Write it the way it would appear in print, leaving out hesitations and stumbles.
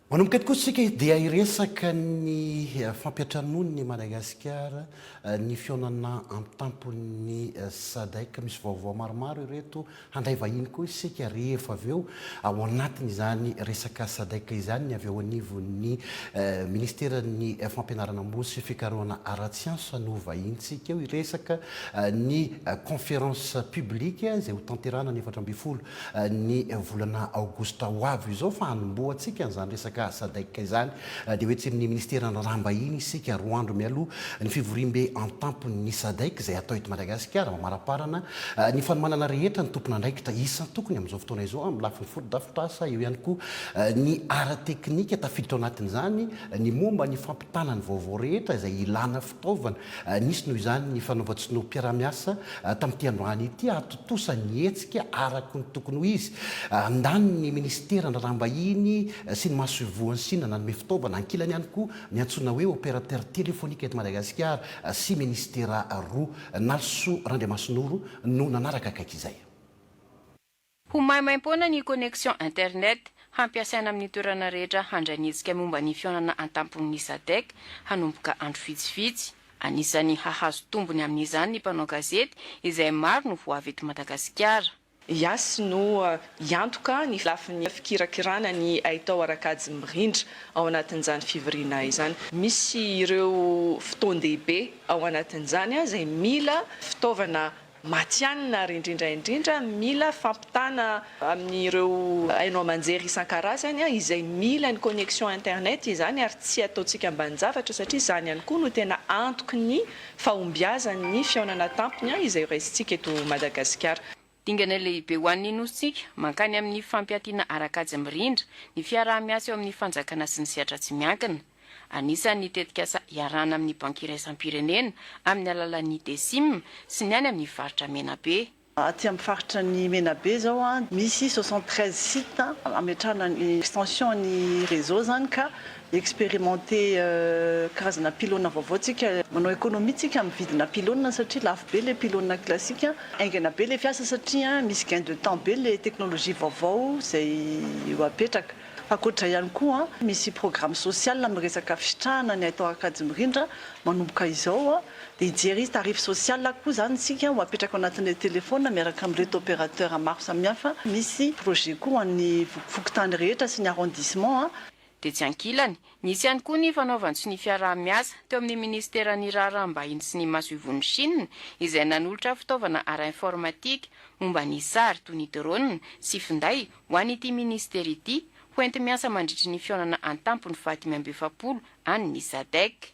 Manomboka eto kosa isika dia hiresaka ny fampiantranoan'i Madagasikara ny fihaonana an-tampon'ny Sadec. Misy vaovao maromaro ireto, handray vahiny koa isika rehefa avy eo. Ao anatin'izany resaka Sadec izany ny avy eo anivon'ny Ministeran'ny Fampianarana ambony sy Fikarohana ara-tsiansa no vahinintsika eo hiresaka ny conférence publique izay hotanterahana ny 14 ny volana aogositra ho avy izao fa hanombohantsika an'izany resaka Sadec izany dia ho etsy amin'ny ministeran'ny raharaham-bahiny isika roa andro mialoha ny fivoriambe an-tampon'ny Sadec izay hatao eto Madagasikara mamaraparana ny fanomanana rehetra ny tompon'andraikitra isan-tokony amin'izao fotoana izao amin'ny lafiny fotodrafitrasa eo ihany koa ny ara-teknika tafiditra ao anatin'izany ny momba ny fampitana ny vaovao rehetra izay ilana fitaovana Nisy noho izany ny fanaovan-tsinoam-piaraha-miasa tamin'ity androany ity hahatontosa ny hetsika araka ny tokony ho izy. Andaniny ny minisiteran'ny Raharaham-bahiny sy ny masoivohon'i Sina nanome fitaovana, ankilany ihany koa ny antsoina hoe opérateur téléphonique eto Madagasikara sy minisitera roa. Nalisoa Randriamasinoro no nanaraka akaiky izay. Ho maimaimpoana ny connexion internet hampiasaina amin'ny toerana rehetra handray ny hetsika momba ny fihaonana an-tampon'ny Sadec hanomboka andro vitsivitsy. Anisan'ny hahazo tombony amin'izany ny mpanao gazety izay maro no ho avy eto Madagasikara. Yas no hiantoka ny lafiny fikirakirana ny haitao ara-kajy mirindra ao anatin'izany fivoriana izany. Misy ireo fotoan-dehibe ao anatin'izany izay mila fitaovana matihanina ary indrindra indrindra mila fampitana amin'ireo haino aman-jery isan-karazany izay mila ny connexion internet izany ary tsy ataontsika ambanin-javatra satria izany ihany koa no tena antoky ny fahombiazan'ny fihaonana tampony izay raisintsika eto Madagasikara. Dingana lehibe ho an'ny Nosintsika mankany amin'ny fampiatiana ara-kajy mirindra ny fiaraha-miasa eo amin'ny fanjakana sy ny sehatra tsy miankina. Anisan'ny tetikasa iarahana amin'ny Banky iraisam-pirenena amin'ny alalan'ny Desim sy ny any amin'ny faritra Menabe. Aty amin'ny faritra ny Menabe izao misy 73 sites ametrahana ny extension ny réseau izany ka hi-experimenter karazana pylône vaovao tsika. Manao économie tsika amin'ny vidina pylône satria lafo be ilay pylône classique. Haingana be ilay fiasa satria misy gain de temps be ilay technologie vaovao izay ho apetraka. Ankoatra izay ihany koa, misy programme social miresaka fisitrahana ny haitao ara-kajy mirindra manomboka izao, dia hijery tarif social koa izany isika ho apetraka ao anatin'ilay telefaonina miaraka amin'ireto opérateur maro samihafa, misy projet koa ho an'ny fokontany rehetra sy ny arrondissement. Tetsy ankilany, nisy ihany koa ny fanaovan-tsonia fiaraha-miasa teo amin'ny minisiteran'ny Raharaham-bahiny sy ny masoivohon'i Chine izay nanolotra fitaovana ara-informatika momba ny sary toy ny drone sy finday Ho an'ity minisitera ity, hoenti-miasa mandritry ny fihaonana an-tampony faha 45 any ny Sadec.